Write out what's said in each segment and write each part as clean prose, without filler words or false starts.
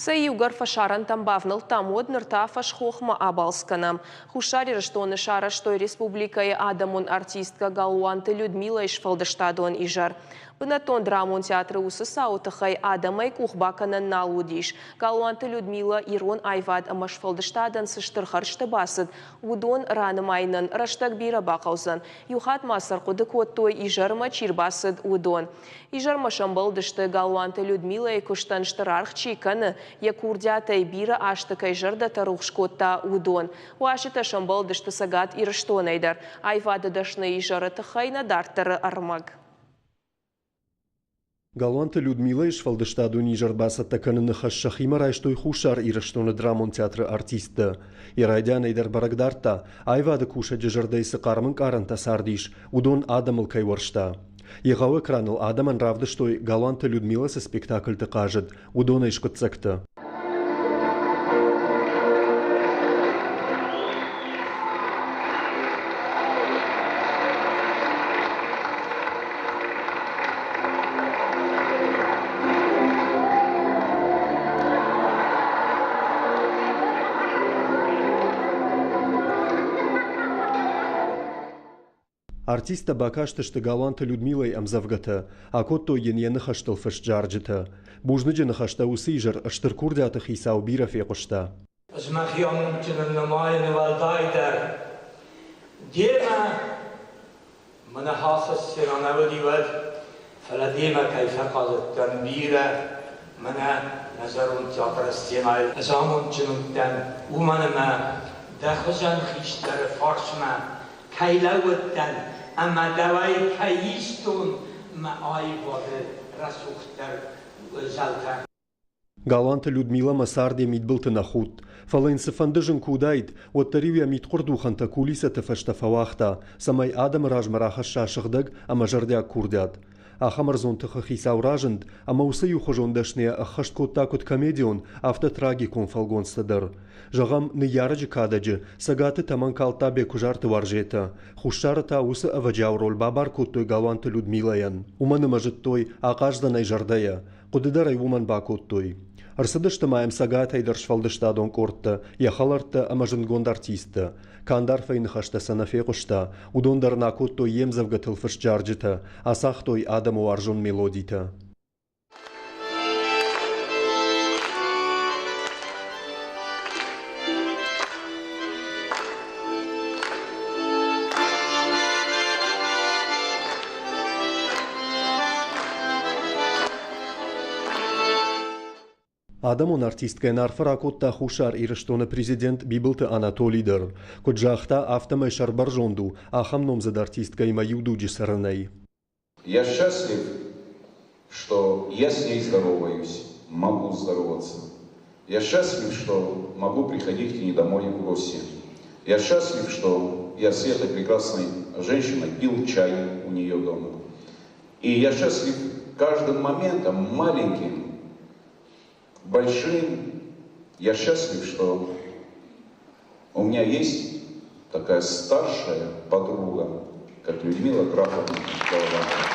Цӕй, иугӕр фӕсарӕнтӕм бавнӕлдтам, уӕд ныр та фӕсхохмӕ абалц кӕнӕм. Хуссар Ирыстоны сарӕзтой республикӕйы адӕмон артисткӕ Галуанты Людмилӕйы сфӕлдыстадон изӕр. Бынӕттон драмон театры уыцы цауы тыххӕй адӕмӕй къух бакӕнӕн нал уыдис. Галуанты Людмилӕ ирон аивад ӕмӕ сфӕлдыстадӕн цы стыр хӕрзты бацыд, уыдон ранымайынӕн рӕстӕг бирӕ бахъӕудзӕн. Иу хатт ма сӕ ӕрхъуыды кодтой, изӕрмӕ чи рбацыд, уыдон. Изӕрмӕ сӕмбӕлдысты, Галуанты Людмилӕйы куыстӕн стыр аргъ чи кӕны, йӕ курдиатӕй бирӕ азты кӕй зӕрдӕтӕ рухс кодта, уыдон. Уазджытӕ сӕмбӕлдысты Цӕгат Ирыстонӕй дӕр. Аивады дӕсны изӕры тыххӕй нӕ дарддӕры ӕрмӕг. Галуанты Людмилӕйы сфӕлдыстадон изӕр бацӕттӕ кӕныны хӕс сӕхимӕ райстой Хуссар Ирыстоны драмон театры артисттӕ. Йӕ райдианӕй дӕр бӕрӕг дардта, аивады кусӕджы зӕрдӕйы цы хъарм ӕнкъарӕнтӕ цардис, уыдон адӕмыл кӕй уӕрста. Егъау экраныл адӕмӕн равдыстой, Галуанты Людмилӕ цы спектакльты хъазыд, уыдонӕй скъуыддзӕгтӕ. Артисттӕ бакастысты Галуанты Людмилӕйы ӕмдзӕвгӕтӕ, акодтой йын йӕ ныхӕстыл фыст зарджытӕ. Бузныджы ныхӕстӕ уыцы изӕр стыр курдиаты хицау бирӕ фехъуыста. Ӕз мӕхи амондджыныл нымайын уӕлдайдӕр. Демӕ мӕ ныхасы сценӕ нӕ уыди уӕд, фӕлӕ демӕ кӕй фӕхъазыдтӕн бирӕ, мӕнӕ нӕ зӕронд театры сценӕйыл ӕз амондджын уыдтӕн, уымӕн ӕмӕ дӕ хуызӕн хистӕры фарсмӕ кӕй лӕууыдтӕн ӕмӕ дӕуӕй кӕй истон мӕ аивады рӕсугъддӕр зӕлтӕ. Галуанты Людмилӕ мӕ цард йӕ мидбылты нӕ худт, фӕлӕ йын цыфӕнды зын куы уыдаид, уӕддӕр-иу йӕ мидхъуырдухӕнтӕ кулисӕты фӕстӕ фӕуагъта, цӕмӕй адӕмы размӕ рахӕсса сыгъдӕг ӕмӕ зӕрдиаг курдиат. Ахӕм ӕрдзон тыхы хицау разынд, ӕмӕ уыцы иухуызон дӕсныйӕ ӕххӕст кодта куыд комедион, афтӕ трагикон фӕлгонцтӕ дӕр. Зӕгъӕм, ныййарӕджы кадӕджы Цӕгаты тӕмӕн калдта Беккуызарты Уарзетӕ, Хуссары та уыцы ӕвӕджиау роль бабар кодтой Галуанты Людмилӕйӕн. Уымӕн ӕмӕ зыдтой, ахъаздзӕн ӕй зӕрдӕйӕ, хъуыды дӕр ӕй уымӕн бакодтой. Ӕрцыдысты ма йӕм Цӕгатӕй дӕр сфӕлдыстадон къордтӕ, йӕ хӕлӕрттӕ ӕмӕ зындгонд артисттӕ. Канд арфӕйы ныхӕстӕ сӕ нӕ фехъуыста, уыдон дӕр ын акодтой йе мдзӕвгӕтыл фыст зарджытӕ, ацагътой адӕмы уарзон мелодитӕ. Адӕмон артисткӕйӕн арфӕ ракодта Хуссар Ирыстоны президент Бибылты Анатоли дӕр. Куыд загъта, афтӕмӕй сӕрбӕрзонд у, ахӕм номдзыд артисткӕимӕ иу дуджы цӕрынӕй. Я счастлив, что я с ней здороваюсь, могу здороваться. Я счастлив, что могу приходить к ней домой в гости. Я счастлив, что я с этой прекрасной женщиной пил чай у нее дома. И я счастлив каждым моментом, маленьким, большим. Я счастлив, что у меня есть такая старшая подруга, как Людмила Графовна Голованова.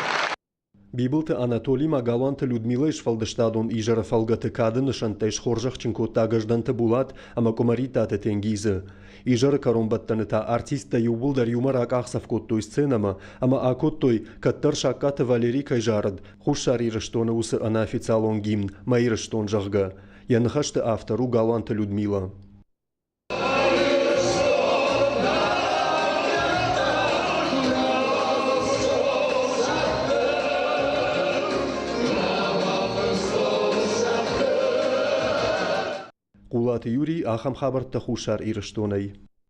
Бибылты Анатоли ма Галуанты Людмилӕйы сфӕлдыстадон изӕры фӕлгӕты кады нысӕнттӕй схорзӕхджын кодта Гӕздӕнты Булат ӕмӕ Къуымӕриттаты Тенгизы. Изӕры кӕронбӕттӕны та артисттӕ иууылдӕр иумӕ ракъахдзӕф кодтой сценӕмӕ ӕмӕ акодтой, кӕддӕр Сагкаты Валери кӕй зарыд, Хуссар Ирыстоны уыцы ӕнӕофициалон гимн «Мӕ Ирыстон», зӕгъгӕ. Йӕ ныхӕсты автор у Галуанты Людмилӕ. Хъулаты Юрий ахӕм хабӕрттӕ Хуссар Ирыстонӕй.